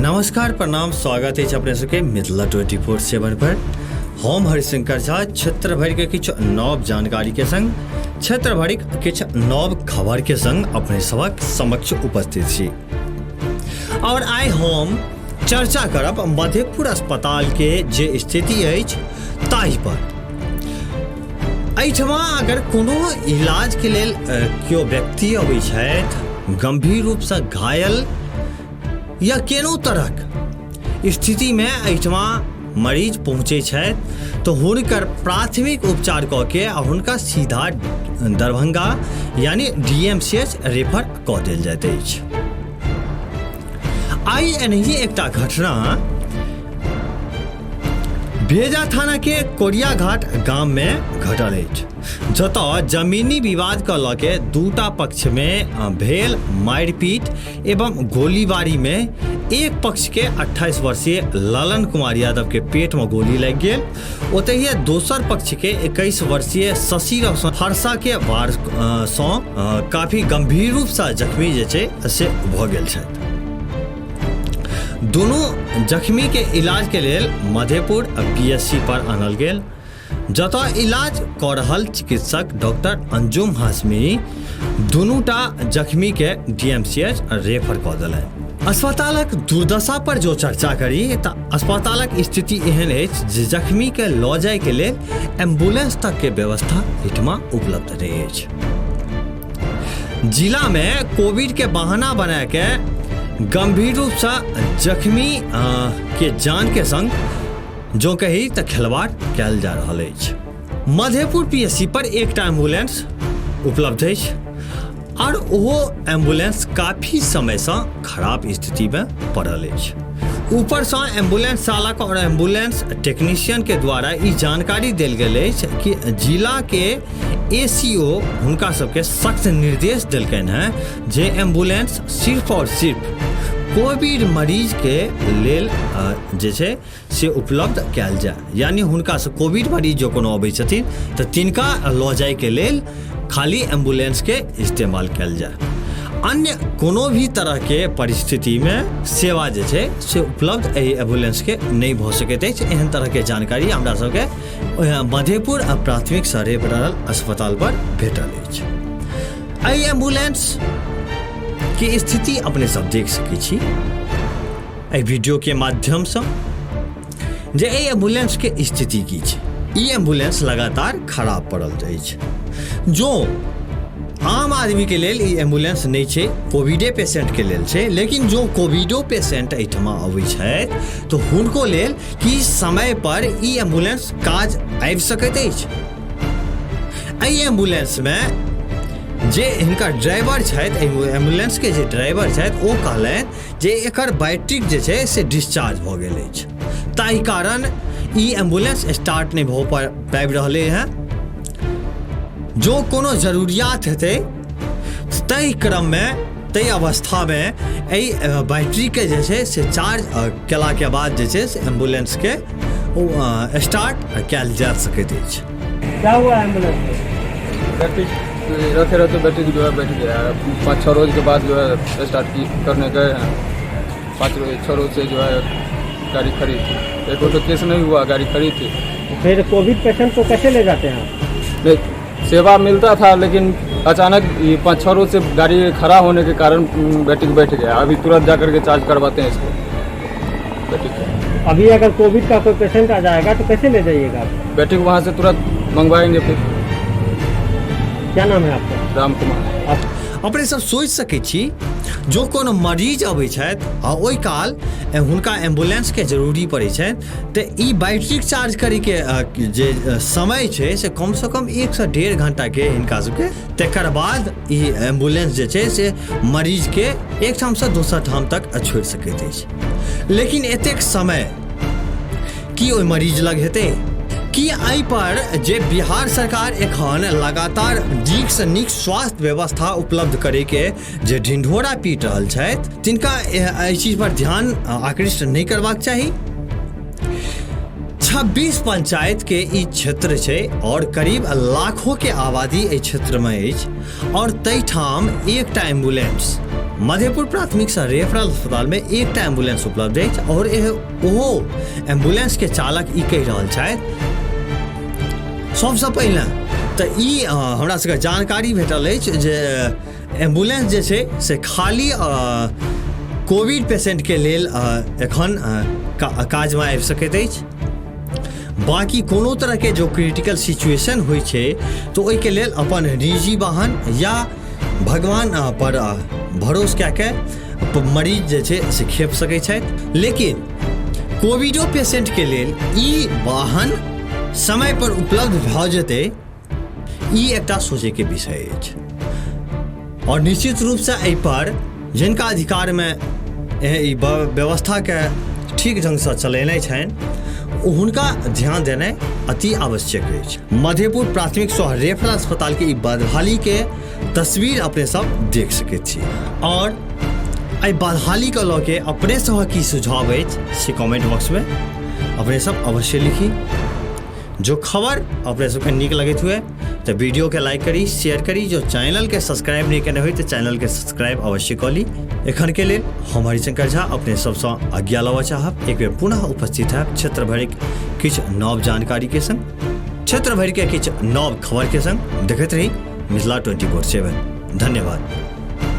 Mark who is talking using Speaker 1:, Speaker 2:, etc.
Speaker 1: नमस्कार, प्रणाम, स्वागत है अपने सबके मिथिला 24/7 पर। हम हरिशंकर झा क्षेत्र भर के किछु नव जानकारी के संग, क्षेत्र भर किछु नव खबर के संग अपने सबक समक्ष उपस्थित छी। और आइ हम चर्चा करब मधेपुर अस्पताल के जे स्थिति अछि ताहि पर। एहिठमा अगर कोनो इलाज के लेल केओ व्यक्ति अबै छथि गंभीर रूपसँ घायल या केनो तरहक स्थितिमे एहिठमा मरीज पहुँचै छथि तऽ हुनकर प्राथमिक उपचार कऽ के आ हुनका सीधा दरभंगा यानी D M C H refer कऽ देल जाइत अछि। आइ एनाहिए एकटा घटना भेजा थाना के कोरिया घाट गाम में घटल अछि, जतऽ जमीनी विवाद के लऽ के दूटा पक्ष में भेल मारिपीट एवं गोलीबारी में एक पक्ष के 28 वर्षीय ललन कुमार यादव के पेट में गोली लागि गेल। ओतहिए दोसर पक्ष के 21 वर्षीय शशि रोशन हर्षा के वार सँ काफी गंभीर रूप से जख्मी जे छै से भऽ गेल छथि। दुनू जख्मी के इलाज के लेल मधेपुर पीएससी पर आनल गेल, जतऽ इलाज कऽ रहल चिकित्सक डॉक्टर अंजुम हाशमी दुनूटा जख्मी के डीएमसीएच रेफर कऽ देलनि। अस्पतालक दुर्दशा पर जो चर्चा करी तऽ अस्पतालक स्थिति एहन अछि जे जख्मी के लऽ जाय के लेल एम्बुलेंस तक के व्यवस्था एहिठमा उपलब्ध नहि अछि। जिला में कोविड के बहाना बना के गंभीर रूप से जख्मी के जान के संग जो कही तऽ खिलवाड़ कयल जा रहल अछि। मधेपुर पीएससी पर एकटा एम्बुलेंस उपलब्ध अछि और ओहो एम्बुलेंस काफी समय से खराब स्थिति में पड़ल अछि। ऊपर से एम्बुलेंस चालक और एम्बुलेंस टेक्नीशियन के द्वारा ई जानकारी देल गेल अछि कि जिला के एसीओ हुनका सबके सख्त निर्देश देलकनि हैं जे एम्बुलेंस सिर्फ और सिर्फ कोविड मरीज के लेल जे छै से उपलब्ध कयल जाय, यानी हुनकासँ कोविड मरीज जो कोनो अबै छथिन तऽ तिनका लऽ जायके लेल खाली एम्बुलेंसके इस्तेमाल कयल जाय। अन्य कोनो भी तरहके परिस्थितिमे सेवा जे छै से उपलब्ध एहि एम्बुलेंसके नहि भऽ सकैत अछि। एहन तरहके जानकारी हमरा सबके मधेपुर आ प्राथमिक सरेबरल अस्पताल पर भेटल अछि। एहि एम्बुलेंस के स्थिति अपने सब देख सकै छी एहि वीडियो के माध्यमसँ जे एहि एम्बुलेंस के स्थिति की छै। ई एम्बुलेंस लगातार खराब पड़ल अछि। जो आम आदमी के लेल ई एम्बुलेंस नहि छै, कोविडे पेशेंट के लेल छै, लेकिन जो कोविडो पेशेंट एहिठमा अबै छथि तऽ हुनको लेल की समय पर ई एम्बुलेंस काज आबि सकैत अछि। एहि एम्बुलेंसमे जे हिनकर ड्राइवर छथि, एहि एम्बुलेंसके जे ड्राइवर छथि ओ कहलनि जे एकर बैटरीक जे छै से डिस्चार्ज भऽ गेल अछि, ताहि कारण ई एम्बुलेंस स्टार्ट नहि भऽ पाबि रहलै हँ। जो कोनो जरूरियात हेतै ताहि क्रममे ताहि अवस्थामे एहि बैटरीके जे छै से चार्ज केलाके बाद जे छै से एम्बुलेंसके ओ स्टार्ट कयल जा सकैत अछि।
Speaker 2: क्या हुआ एम्बुलेंस को?
Speaker 3: बैटरी रखे रहते बैटरी जो है बैठ गया है। 5-6 रोज के बाद जो है स्टार्ट की करने गए हैं। 5 रोज 6 रोज से जो है गाड़ी खड़ी थी, एक तो केस नहीं हुआ, गाड़ी खड़ी थी।
Speaker 2: फिर कोविड पेशेंट को कैसे ले जाते हैं?
Speaker 3: नहीं, सेवा मिलता था, लेकिन अचानक ये 5-6 रोज से गाड़ी खड़ा होने के कारण बैटरी बैठ गया। अभी तुरंत जा करके चार्ज करवाते हैं इसको बैटरी को।
Speaker 2: अभी अगर कोविड का कोई पेशेंट आ जाएगा तो कैसे ले जाइएगा आप?
Speaker 3: बैटरी वहाँ से तुरंत मंगवाएंगे फिर।
Speaker 2: क्या नाम है आपका?
Speaker 3: राम कुमार।
Speaker 2: आप
Speaker 1: अपने सब सोचि सकै छी जो कोनो मरीज अबै छथि आ ओहि काल हुनका एम्बुलेंसके जरूरी पड़ै छनि तऽ ई बैटरीक चार्ज करैके जे समय छै से कमसँ कम 1 से 1.5 घंटाके हिनका सबके, तकर बाद ई एम्बुलेंस जे छै से मरीजके एक ठामसँ दोसर ठाम तक छोड़ि सकैत अछि। लेकिन एतेक समय की ओहि मरीज लग हेतै? की एहि पर जे बिहार सरकार एखन लगातार नीकसँ नीक स्वास्थ्य व्यवस्था उपलब्ध करैके जे ढिंढोरा पीट रहल छथि तिनका एहि चीज पर ध्यान आकृष्ट नहि करबाक चाही? 26 पंचायत के ई क्षेत्र छै और करीब लाखों के आबादी एहि क्षेत्र में अछि और ताहिठाम एकटा एम्बुलेंस मधेपुर प्राथमिक सह रेफरल अस्पताल में एकटा एम्बुलेंस उपलब्ध अछि और ओहो एम्बुलेंस के चालक ई कहि रहल छथि। सबसँ पहिने तऽ ई हमरा सबके जानकारी भेटल अछि जे एम्बुलेंस जे छै से खाली कोविड पेशेंटके लेल एखन काजमे आबि सकैत अछि। बाँकी कोनो तरहके जो क्रिटिकल सिचुएशन होइ छै तऽ ओहिके लेल अपन निजी वाहन या भगवान पर भरोस कए के मरीज जे छै से खेप सकै छथि। लेकिन कोविडो पेशेंटके लेल ई वाहन समय पर उपलब्ध भऽ जेतै, ई एकटा सोचैके विषय अछि। और निश्चित रूपसँ एहिपर जिनका अधिकारमे ई व्यवस्थाके ठीक ढङ्गसँ चलेनाइ छनि हुनका ध्यान देनाइ अति आवश्यक अछि। मधेपुर प्राथमिक सह रेफरल अस्पतालके ई बदहालीके तस्वीर अपने सब देख सकैत छी और एहि बदहालीके लऽ के अपने सबक की सुझाव अछि से कमेंट बॉक्समे अपने सब अवश्य लिखी। जो खबर अपने सबके नीक लगैत हुए तो वीडियो के लाइक करी, शेयर करी। जो चैनल के सब्सक्राइब नहीं केने हुए तो चैनल के सब्सक्राइब अवश्य कऽ ली। एखन के लेल हम हरिशंकर झा अपने सबसँ आज्ञा लेबऽ चाहब। एक बेर पुनः उपस्थित हैब क्षेत्र भरिक किछु नव जानकारी के संग, क्षेत्र भरिके किछु नव खबर के संग। देखैत रही मिथिला 24/7। धन्यवाद।